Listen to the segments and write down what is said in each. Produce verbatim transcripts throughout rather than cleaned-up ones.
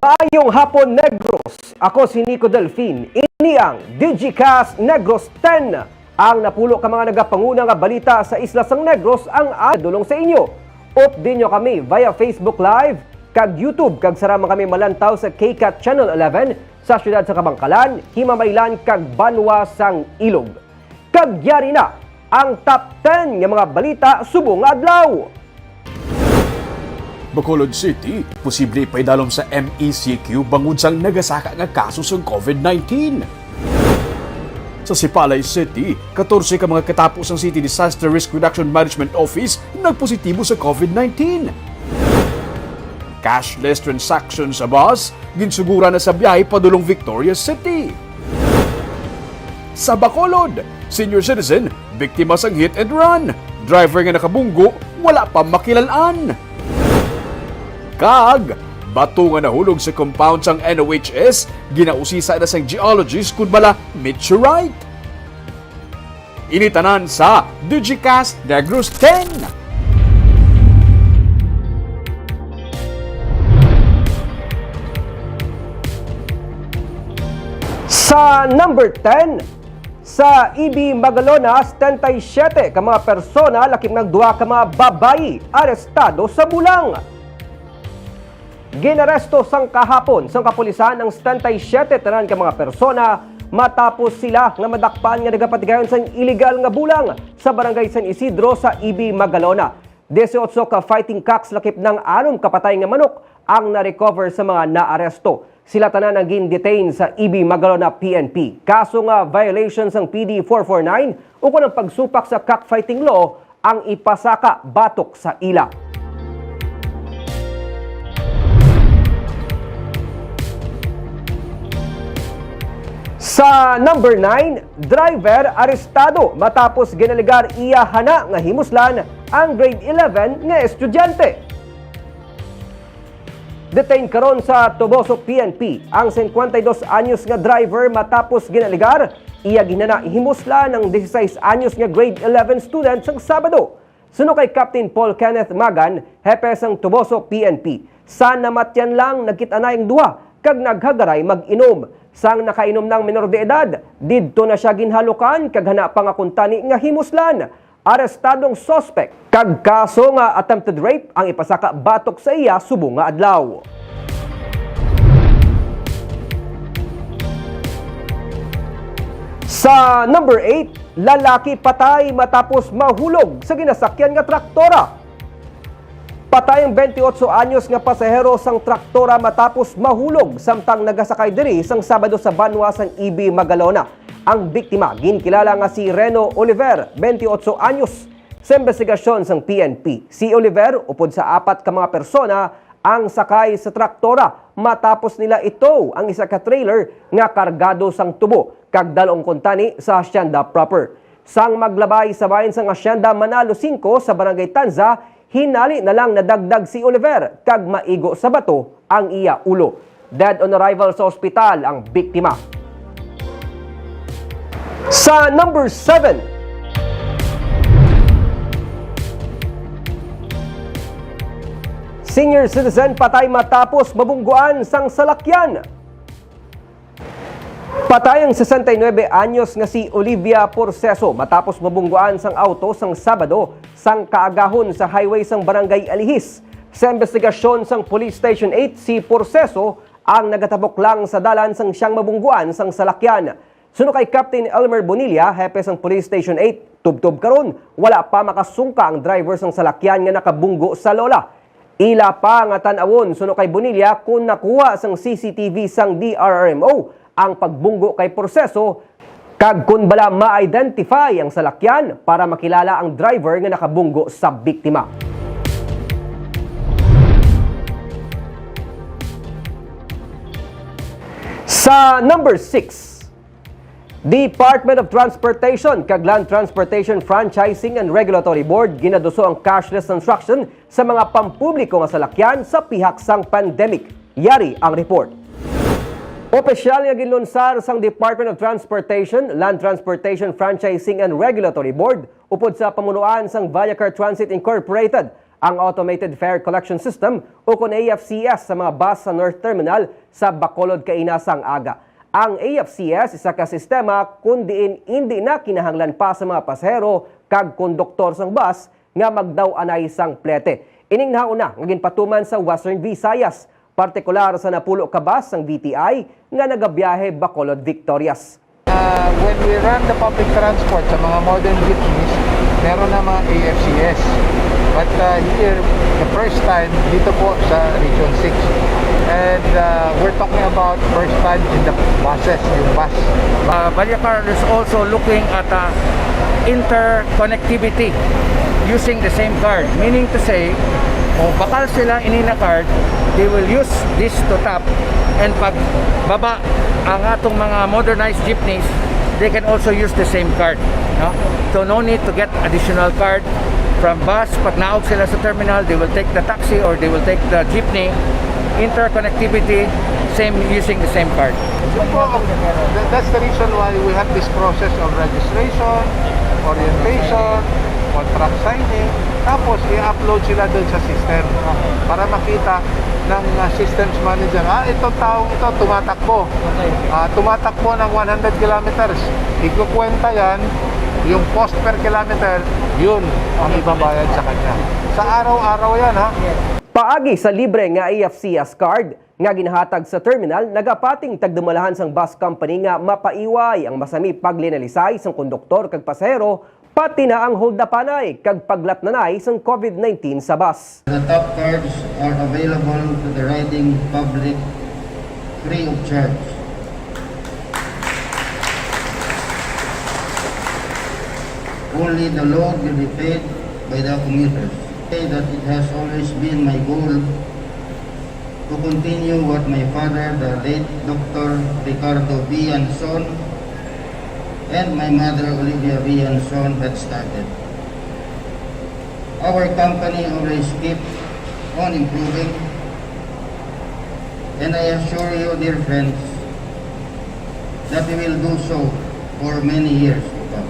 Maayong hapon, Negros. Ako si Nico Delfin. Ini ang Digicast Negros ten. Ang napulo ka mga nagapanguna nga balita sa isla sang Negros ang adulong sa inyo. Updi nyo kami via Facebook Live kag YouTube, kag sara man kami malantaw sa K CAT Channel eleven sa siyudad sa Kabankalan, Himamaylan, kag banwa sang Ilog. Kag yari na ang top ten nga mga balita subong nga adlaw. Bacolod City, posible ipaidalom sa M E C Q bangod sang nagasaka nga kaso sang COVID nineteen. Sa Sipalay City, katorse ka mga katapo sang City Disaster Risk Reduction Management Office nagpositibo sa COVID nineteen. Cashless transaction sa bus, ginsuguran na sa biyahe padulong Victoria City. Sa Bacolod, senior citizen biktima sang hit and run. Driver nga nakabunggo, wala pa makilal-an. Kag bato nga nahulog sa compound sang N O H S, ginausisa na sang geologist kon bala meteorite. Ini tanan sa Digicast Negros ten. Sa number ten, sa E B Magalona, setenta y siete ka mga persona, lakip nang duha ka mga babayi, arestado sa bulang. Ginaresto sang kahapon sang kapulisan ang setenta y siete tanan ka mga persona matapos sila nga madakpan nga nagapatigayon sang iligal nga bulang sa Barangay San Isidro sa E B Magalona. Dieciocho ka fighting cocks lakip nang anom ka patay nga manok ang na-recover sa mga naaresto. Sila tanan ang gin-detain sa E B Magalona P N P. Kaso nga violation sang P D four four nine ukon ang pagsupak sa cockfighting law ang ipasaka batok sa ila. Sa number nine, driver arestado matapos ginaligar iya hana nga himuslan ang grade eleven nga estudyante. Detained karon sa Toboso P N P ang singkwenta y dos anyos nga driver matapos ginaligar iya ginhana himuslan ang dieciséis anyos nga grade eleven student sang Sabado. Suno kay Captain Paul Kenneth Magan, hepe sang Toboso P N P, sa namatyan lang nagkit-anay ang duha kag naghagaray mag-inom. Sang nakainom na ang menor de edad, didto na sia ginhalukan kag hana pa nga kuntani nga himuslan. Arestado ang suspek kag kaso nga attempted rape ang ipasaka batok sa iya subong nga adlaw. Sa number eight, lalaki patay matapos mahulog sa ginasakyan nga traktora. Patay ang twenty-eight anyos nga pasahero sang traktora matapos mahulog samtang nagasakay diri sang Sabado sa banwa sang E B Magalona. Ang biktima ginkilala nga si Reno Oliver, twenty-eight anyos. Sa imbestigasyon sang P N P, si Oliver upod sa apat ka mga persona ang sakay sa traktora matapos nila itow ang isa ka trailer nga kargado sang tubo kag dal-ong kuntani sa hacienda proper. Sang maglabay sa bahin sang Hacienda Manalo Cinco sa Barangay Tanza, hinali na lang nadagdag si Oliver kag maigo sa bato ang iya ulo. Dead on arrival sa ospital ang biktima. Sa number seven, senior citizen patay matapos mabungguan sang salakyan. Patay ang sesenta y nuebe anyos nga si Olivia Porceso matapos mabungguan sang auto sang Sabado sang kaagahon sa highway sang Barangay Alihis. Sa imbestigasyon sang Police Station eight, si Porceso ang nagatabok lang sa dalan sang siyang mabungguan sang salakyan. Suno kay Captain Elmer Bonilla, hepe sang Police Station eight, tubtob karon, wala pa makasungka ang driver sang salakyan nga nakabunggo sa lola. Ila pa nga tan-awon, suno kay Bonilla, kon nakuha sang C C T V sang D R R M O ang pagbunggo kay Porceso, kag kon bala ma-identify ang salakyan para makilala ang driver nga nakabunggo sa biktima. Sa number six, Department of Transportation kag Land Transportation Franchising and Regulatory Board ginaduso ang cashless transaction sa mga pampubliko nga salakyan sa pihak sang pandemic. Yari ang report. Opisyal nga ginlunsar sang Department of Transportation, Land Transportation Franchising and Regulatory Board upod sa pamunuan sang Vallacar Transit Incorporated ang Automated Fare Collection System, ukon A F C S, sa mga bus sa North Terminal sa Bacolod kaina sang aga. Ang A F C S isa ka sistema kun diin indi na kinahanglan pa sa mga pasahero kag konduktor sang bus nga magdaw-anay sang plete. Ining nahauna nga ginpatuman sa Western Visayas, partikular sa napulo ka bus sang V T I nga nagabiyahe Bacolod, Victorias. Uh, when we run the public transport sa mga modern jeepneys, meron na mga A F C S. But uh, here, the first time, dito po sa Region six. And uh, we're talking about first time in the buses, yung bus. Uh, Vallecar is also looking at uh, interconnectivity using the same card. Meaning to say, kung bakal sila inina card, they will use this to tap. And pag baba ang atong mga modernized jeepneys, they can also use the same card. No? So no need to get additional card from bus. Pag naog sila sa terminal, they will take the taxi or they will take the jeepney. Interconnectivity, same, using the same card. Yun po, that- that's the reason why we have this process of registration, orientation, contract signing, tapos i-upload sila doon sa system para makita ng uh, systems manager, ah, itong taong ito tumatakbo. Ah, tumatakbo ng one hundred kilometers. Ikukwenta yan, yung cost per kilometer, yun ang ibabayad sa kanya. Sa araw-araw yan, ha? Paagi sa libre nga A F C S card nga ginahatag sa terminal, nagapating tagdumalahan sang bus company nga mapaiway ang masami paglinalisay sang konduktor kag pasahero, pati na ang holdapanay kag paglatnanay sang COVID nineteen sa bus. The top cards are available to the riding public free of charge. Only the load will be paid by the commuters. Say that it has always been my goal to continue what my father, the late Doctor Ricardo V. Anson, and my mother, Olivia V. Anson, had started. Our company always keeps on improving, and I assure you, dear friends, that we will do so for many years to come.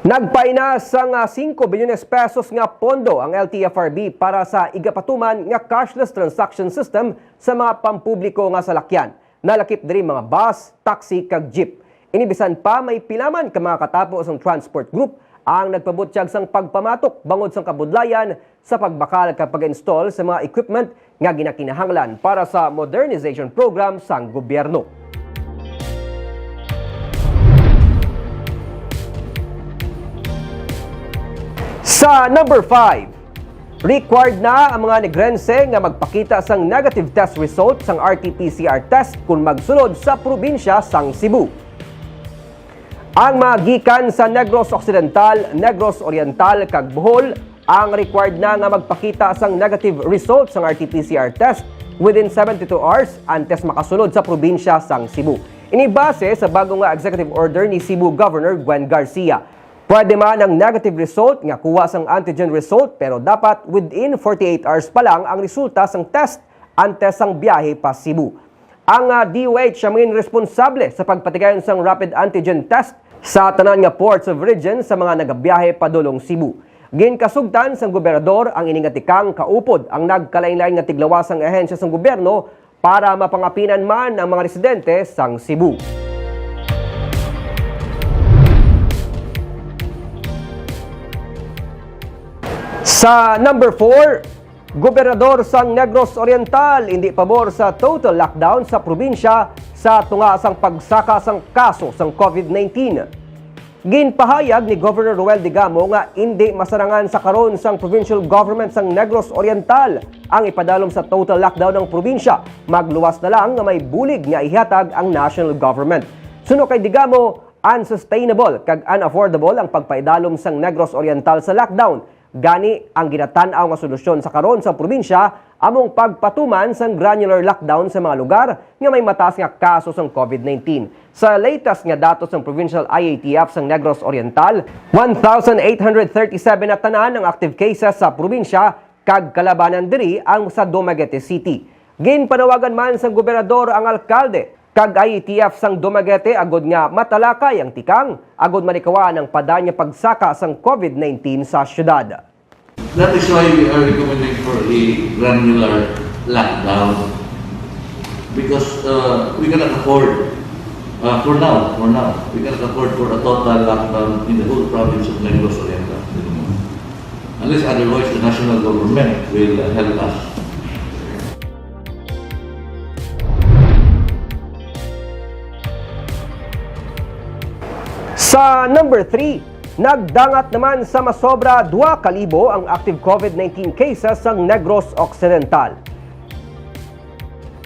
Nagpaina sang singko bilyones pesos nga pondo ang L T F R B para sa igapatuman nga cashless transaction system sa mga pampubliko nga salakyan. Nalakip diri mga bus, taxi, kag jeep. Ini bisan pa may pila man ka mga katapo sang transport group ang nagpabutyag sang pagpamatok bangod sang kabudlayan sa pagbakal kag pag-install sa mga equipment nga ginakinahanglan para sa modernization program sang gobyerno. Sa number five, required na ang mga Negrense nga magpakita sang negative test result sang R T P C R test kon magsulod sa probinsya sang Cebu. Ang mga gikan sa Negros Occidental, Negros Oriental, kag Bohol ang required na nga magpakita sang negative result sang R T P C R test within seventy-two hours antes makasulod sa probinsya sang Cebu. Ini base sa bago nga executive order ni Cebu Governor Gwen Garcia. Pwede man ang negative result nga kuha sang antigen result, pero dapat within forty-eight hours pa lang ang resulta sang test antes sang biyahe pa Cebu. Ang, ah, D O H ang main responsable sa pagpatigayon sang rapid antigen test sa tanan nga ports of origin sa mga nagabiyahe padulong Cebu. Ginkasugtan sang gobernador ang ini nga tikang kaupod ang nagkalainlain nga tiglawas sang ahensya sang gobyerno para mapangapinan man ang mga residente sang Cebu. Sa number four, gobernador sang Negros Oriental indi pabor sa total lockdown sa probinsya sa tunga sang pagsaka sang kaso sang COVID nineteen. Ginpahayag ni Governor Roel Digamo nga indi masarangan sa karon sang provincial government sang Negros Oriental ang ipadalom sa total lockdown ang probinsya, magluwas na lang nga may bulig nga ihatag ang national government. Suno kay Digamo, unsustainable kag unaffordable ang pagpaidalom sang Negros Oriental sa lockdown. Gani, ang ginatan-aw nga solusyon sa karon sa probinsya among pagpatuman sang granular lockdown sa mga lugar nga may mataas nga kaso sang COVID nineteen. Sa latest nga datos sang Provincial I A T F sang Negros Oriental, one thousand eight hundred thirty-seven na tanan ang active cases sa probinsya, kag kalabanan diri ang sa Dumaguete City. Ginpanawagan man sang gobernador ang alkalde kag I A T F sang Dumaguete agud nga matalakay ang tikang agud malikawan ang padaan nga pagsaka sang COVID nineteen sa syudad. That is why we are recommending for a granular lockdown. Because uh, we cannot afford, uh, for now, for now, we cannot afford for a total lockdown in the whole province of Negros Oriental anymore. Unless otherwise, the national government will uh, help us. Sa number three, nagdangat naman sa masobra dua ka libo ang active COVID nineteen cases sang Negros Occidental.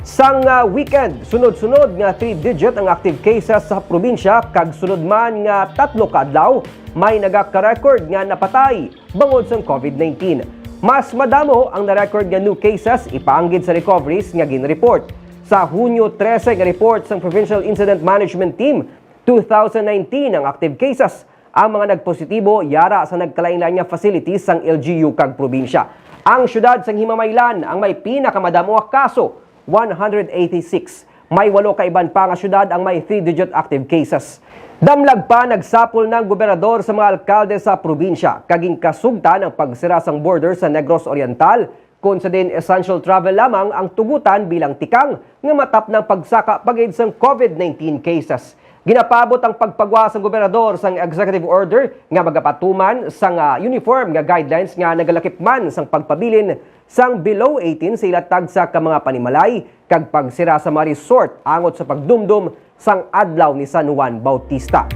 Sang ah, weekend, sunod-sunod nga three-digit ang active cases sa probinsya, kag sunod man nga tatlo ka adlaw, may nagaka-record nga napatay bangod sang COVID nineteen. Mas madamo ang na-record nga new cases ipaanggid sa recoveries nga gin-report. Sa Hunyo trese nga report sang Provincial Incident Management Team, two thousand nineteen ang active cases. Ang mga nagpositibo yara sa nagkalain-lain nga facilities sang L G U kag probinsya. Ang siyudad sang Himamaylan ang may pinakamadamo nga kaso, one hundred eighty-six. May walo ka iban pa nga siyudad ang may three-digit active cases. Damlag pa, nagsapol na ang gobernador sa mga alkalde sa probinsya kag ginkasugtan ang pagsira sang border sa Negros Oriental, kon sa diin essential travel lamang ang tugutan bilang tikang nga matapnang pagsaka pa gid sang COVID nineteen cases. Ginapaabot ang pagpagwa sang gobernador sang executive order nga magapatuman sang ah, uniform nga guidelines nga nagalakip man sang pagpabilin sang below eighteen sa ila tagsa ka mga panimalay kag pagsira sa mga resort angot sa pagdumdom sang adlaw ni San Juan Bautista.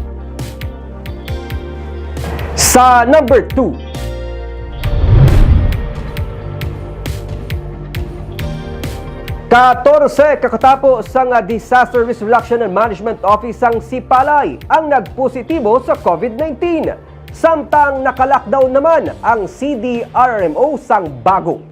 Sa number two, katorse ka katapo sang Disaster Risk Reduction and Management Office sang Sipalay ang nagpositibo sa COVID nineteen, samtang naka-lockdown naman ang C D R R M O sang Bago.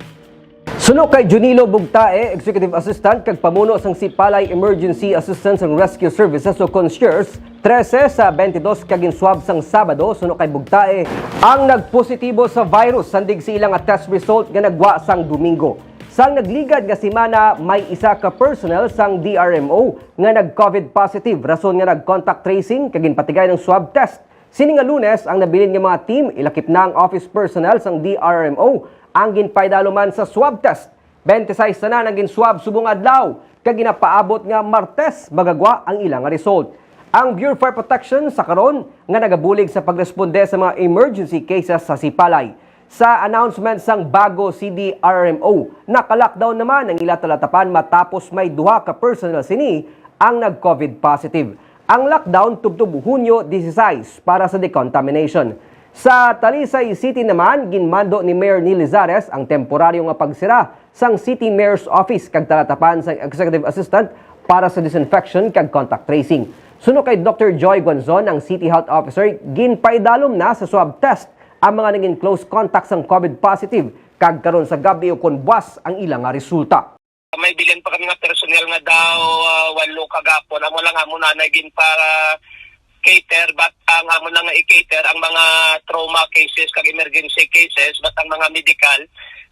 Suno kay Junilo Bugtae, Executive Assistant kag pamuno sang Sipalay Emergency Assistance and Rescue Services o CONSERS, trese sa twenty-two ka ginswab sang Sabado, suno kay Bugtae, ang nagpositibo sa virus sandig sa ila nga test result nga nagwa sang Domingo. Sang nagligad nga semana, may isa ka personnel sang D R M O nga nag-COVID positive, rason nga nag-contact tracing kag ginpatigay ng swab test. Sini nga Lunes, ang nabilin nga mga team, ilakip na ang office personnel sang D R R M O ang ginpaidalo man sa swab test. Twenty-six tanan ang ginswab subong adlaw, kag ginapaabot nga Martes magagwa ang ila nga result. Ang Bureau of Fire Protection sa karon nga nagabulig sa pagresponde sa mga emergency cases sa Sipalay. Sa announcement sang Bago C D R R M O, naka-lockdown naman ang ila talatapan matapos may duha ka personnel sini ang nag-COVID positive. Ang lockdown tubtob Hunyo dieciséis para sa decontamination. Sa Talisay City naman, ginmando ni Mayor Neil Lizares ang temporaryo nga pagsira sang City Mayor's Office kag talatapan sang Executive Assistant para sa disinfection kag contact tracing. Suno kay Doctor Joy Guanzon, ang City Health Officer, ginpaidalom na sa swab test ang mga naging close contact sang COVID positive kag karon sa gab-i ukon buas ang ila nga resulta. May bilin pa kami nga personnel nga daw ah, walo kagapon. Amo lang amo na na ginpa cater, but ang amo lang nga i-cater ang mga trauma cases kag emergency cases, but ang mga medical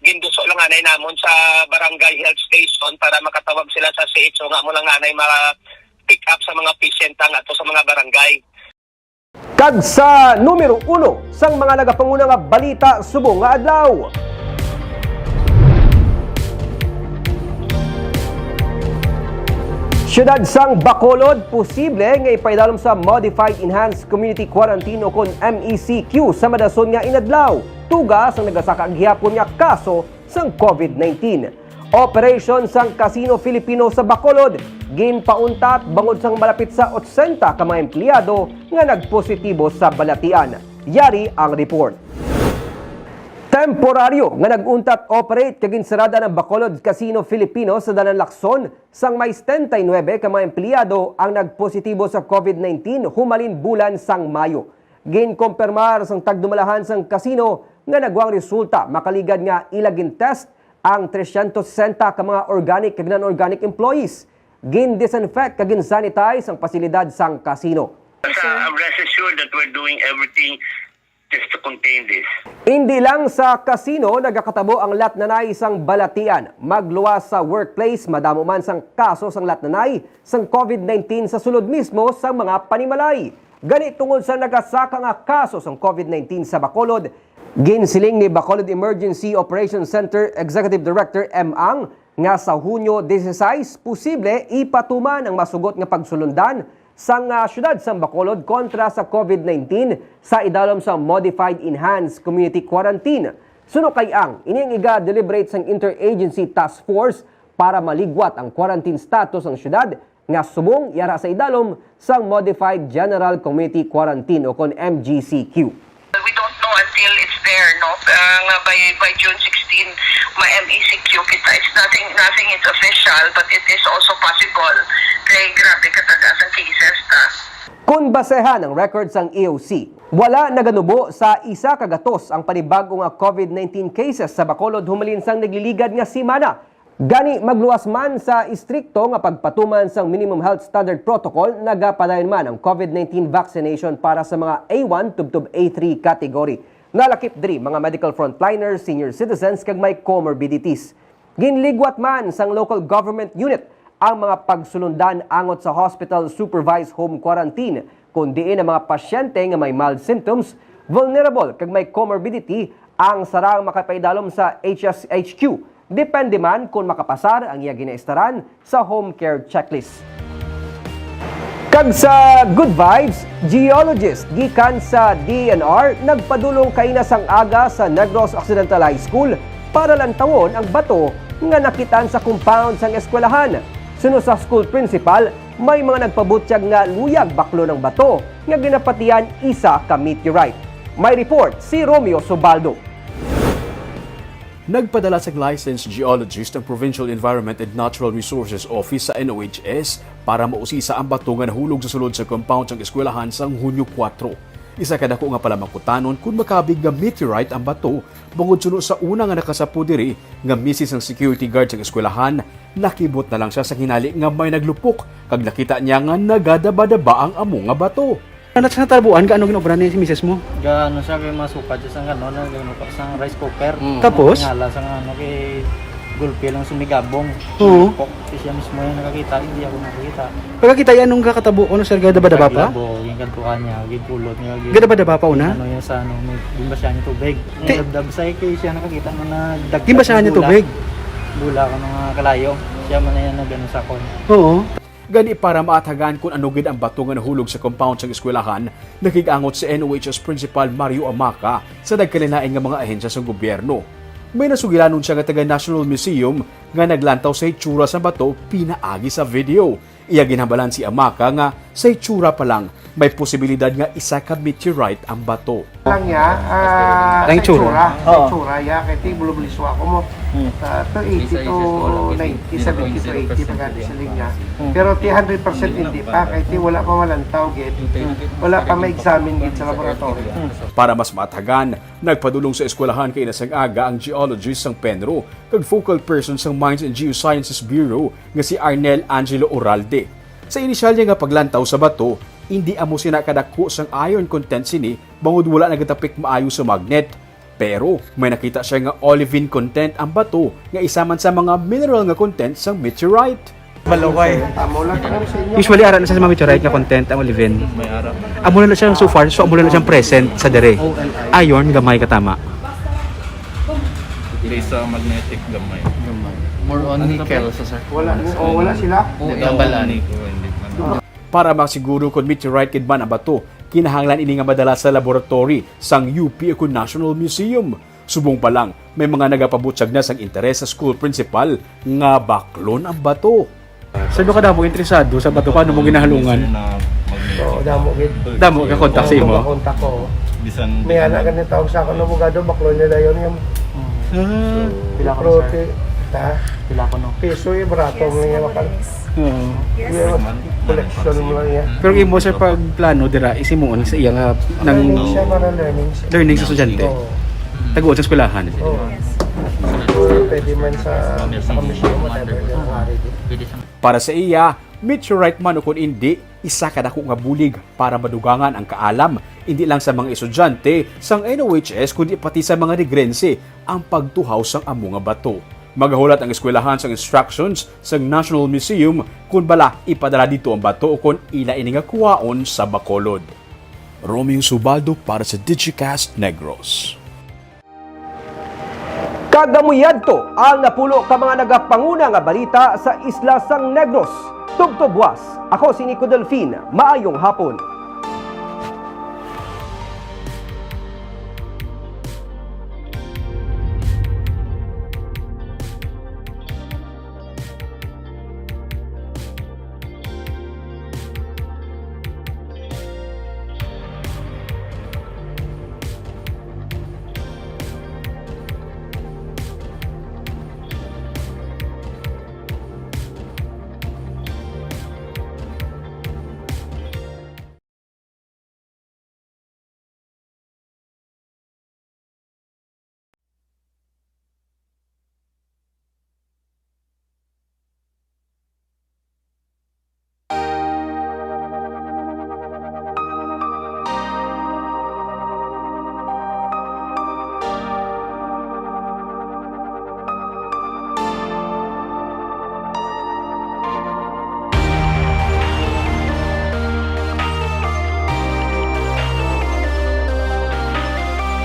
ginduso lang anay namon sa barangay health station para makatawag sila sa C H O nga amo lang anay ma pick up sa mga patient nga ato sa mga barangay. Kag sa numero uno sang mga nagapanguna nga balita subong nga adlaw. Siyudad sang Bacolod posible nga ipaidalom sa Modified Enhanced Community Quarantine o kon M E C Q sa madason nga inadlaw, tuga sang nagasaka gihapon nga kaso sang COVID nineteen. Operation sang Casino Filipino sa Bacolod ginpauntat bangod sang malapit sa otsenta ka mga empleyado nga nagpositibo sa balatian. Yari ang report. Temporaryo nga nag-untat operate kag ginsarada ang Bacolod Casino Filipino sa Dalan Lacson sang may setenta y nuebe ka mga empleyado ang nagpositibo sa COVID nineteen humalin bulan sang Mayo. Ginkompirmar sang tagdumalahan sang casino nga nagwang resulta makaligad nga ila gin-test ang tresyentos sesenta ka mga organic kag non-organic employees. Gin-disinfect kag gin-sanitize ang pasilidad sang casino. Uh, rest assured that we're doing everything just to contain this. Indi lang sa casino nagakatabo ang latnanay sang balatian. Magluwas sa workplace, madamo man sang kaso sang latnanay sang COVID nineteen sa sulod mismo sang mga panimalay. Gani tungod sa nagasaka nga kaso sang COVID nineteen sa Bacolod, Ginsiling ni Bacolod Emergency Operations Center Executive Director M. Ang nga sa Hunyo dieciséis, posible ipatuman ang masugot nga pagsulundan sang, ah, siyudad sang Bacolod kontra sa COVID nineteen sa idalom sa Modified Enhanced Community Quarantine. Suno kay Ang, ini ang iga-deliberate sang Interagency Task Force para maligwat ang quarantine status sang siyudad nga subong yara sa idalom sang Modified General Community Quarantine o kon M G C Q. We don't know until it's there, no? Ah, nga by, by June sixteen, ma-M E C Q kita. It's nothing, nothing is official, but it is also possible. Kay grabe katagas ang cases ta. Kon basehan ang record sang E O C, wala naganubo sa isa ka gatos ang panibag-o nga COVID nineteen cases sa Bacolod humalin sang nagliligad nga semana. Gani, magluwas man sa istrikto nga pagpatuman sang minimum health standard protocol, nagapadayon man ang COVID nineteen vaccination para sa mga A one tubtob A three category. Nalakip diri mga medical frontliners, senior citizens, kag may comorbidities. Ginligwat man sang local government unit ang mga pagsulundan angot sa hospital supervised home quarantine, kon diin ang mga pasyente nga may mild symptoms, vulnerable, kag may comorbidity ang sarang makapaidalom sa H S H Q. Depende man kon makapasar ang iya ginaistaran sa home care checklist. Kag sa good vibes, geologist gikan sa D E N R nagpadulong kaina sang aga sa Negros Occidental High School para lantawon ang bato nga nakitaan sa compound sang eskwelahan. Suno sa school principal, may mga nagpabutyag nga luyag baklon ang bato nga ginapatihan isa ka meteorite. May report si Romeo Subaldo. Nagpadala sang licensed geologist ang Provincial Environment and Natural Resources Office sa N O H S para mausisa ang bato nga nahulog sa sulod sa compound sang eskwelahan sang Hunyo kuwatro. Isa ka dako nga palamangkutanon kon makabig nga meteorite ang bato, bangod suno sa una nga nakasapo diri nga misis ang security guard sang eskwelahan, nakibot na lang siya sa hinali nga may naglupok kag nakita niya nga nagadabadaba ang amo nga bato. Ano sa tabuan ka, ano ginobra ni si misis mo? Ga, ano siya, kay masukat siya sang, ano, na, ano, sang rice cooker. Mm. Tapos? Ngala sang, ano, kay gulpi lang sumigabong. Oo. Pok, si siya mismo yung nakakita, hindi ako nakakita. Pagkakita yan, anong kakatabo? Ano, sir, gadaba-daba pa? Naglabo, yung kantuan niya, gipulot niya, gi-, Gadaba-daba pa una? Ano yan sa, ano, may, gimbasya niya tubig. Ti- Nagdabdab sa, kay siya nakakita mo na dagdag Gimbasya niya bula. Tubig? Bula ka mga kalayo. Siya man na yan nag-ano sa kon. Oo. Gani, para maathagan kon ano gid ang bato nga nahulog sa compound sang eskwelahan, nakig-angot si N O H S Principal Mario Amaca sa nagkalain-lain nga mga ahensya sang gobyerno. May nasugilanon siya nga taga National Museum nga naglantaw sa hitsura sa bato pinaagi sa video. Iya ginhambalan si Amaca nga sa hitsura pa lang, may posibilidad nga isa ka meteorite ang bato. Lang niya, ah, Ang sa itsura. Itsura, sa Oo. Itsura, ya, kay ti bulubliswa ko mo. Hmm. Ah, to eighty to ninety, seventy to eighty, pagka siling niya. Hmm. Pero ti hundred percent hindi pa, kay ti wala pa malantaw gid. Hmm. Wala pa ma-examine gid sa laboratory. Hmm. Para mas maathagan, nagpadulong sa eskwelahan kaina sang aga ang geologist sang PENRO kag focal person sang Mines and Geosciences Bureau nga si Arnel Angelo Oralde. Sa inisyal niya nga paglantaw sa bato, indi amo sina kadako sang iron content sini bangod wala nagatapik maayo sa magnet. Pero may nakita siya nga olivine content ang bato nga isa man sa mga mineral nga content sang meteorite. Balaway. Usually, ara na sa mga meteorite nga content ang olivine. May ara. Amo na lang siya so far, so amo na lang siyang present sa dere. Iron, gamay katama. Di sa magnetic gamay. More on nickel sa sir. Wala, oh, wala sila? Oo, Hindi, tambalan. Hindi ko, hindi man. Para masiguro kon meteorite gid man ang bato, kinahanglan ini nga madala sa laboratory sang U P o kon National Museum. Subong pa lang, may mga nagapabutyag na sang interes sa school principal nga baklon ang bato. Sir, do kadamo interesado sa bato, paano mo ginahalungan? Sir, na magnetic. Oo, damo gid. Damo ka kontak sa imo? Oo, kontak ko. Bisan May anak ganito ako sa akong abogado, baklon nila yun yung Ah. Pila ko, sir? Prote-, ha? Pila ko, no? Piso yung barato mo yung makal-, Oo. Yes. Yung collection mo lang yan. Pero imo, sir, pag plano dira, isimuon sa iya nga nang Learning siya, para learning siya. Learning sa estudyante. Oo. Taguon sa eskwelahan. Oo. Pwede man sa, sa komisyon, whatever, yung hari din. Para sa iya, meteorite man o kun indi, isa ka dako nga bulig para madugangan ang kaalam, indi lang sa mga estudyante sang N O H S, kundi pati sa mga Negrense ang pagtuhaw sang amo nga bato. Magahulat ang eskwelahan sang instructions sang National Museum kon bala ipadala didto ang bato o kon ila ini nga kuhaon sa Bacolod. Romeo Subaldo para sa Digicast Negros. Tagamuyadto ang napulo ka mga nagapanguna nga balita sa isla sang Negros. Tubtob buwas, ako si Nico Delfin. Maayong hapon.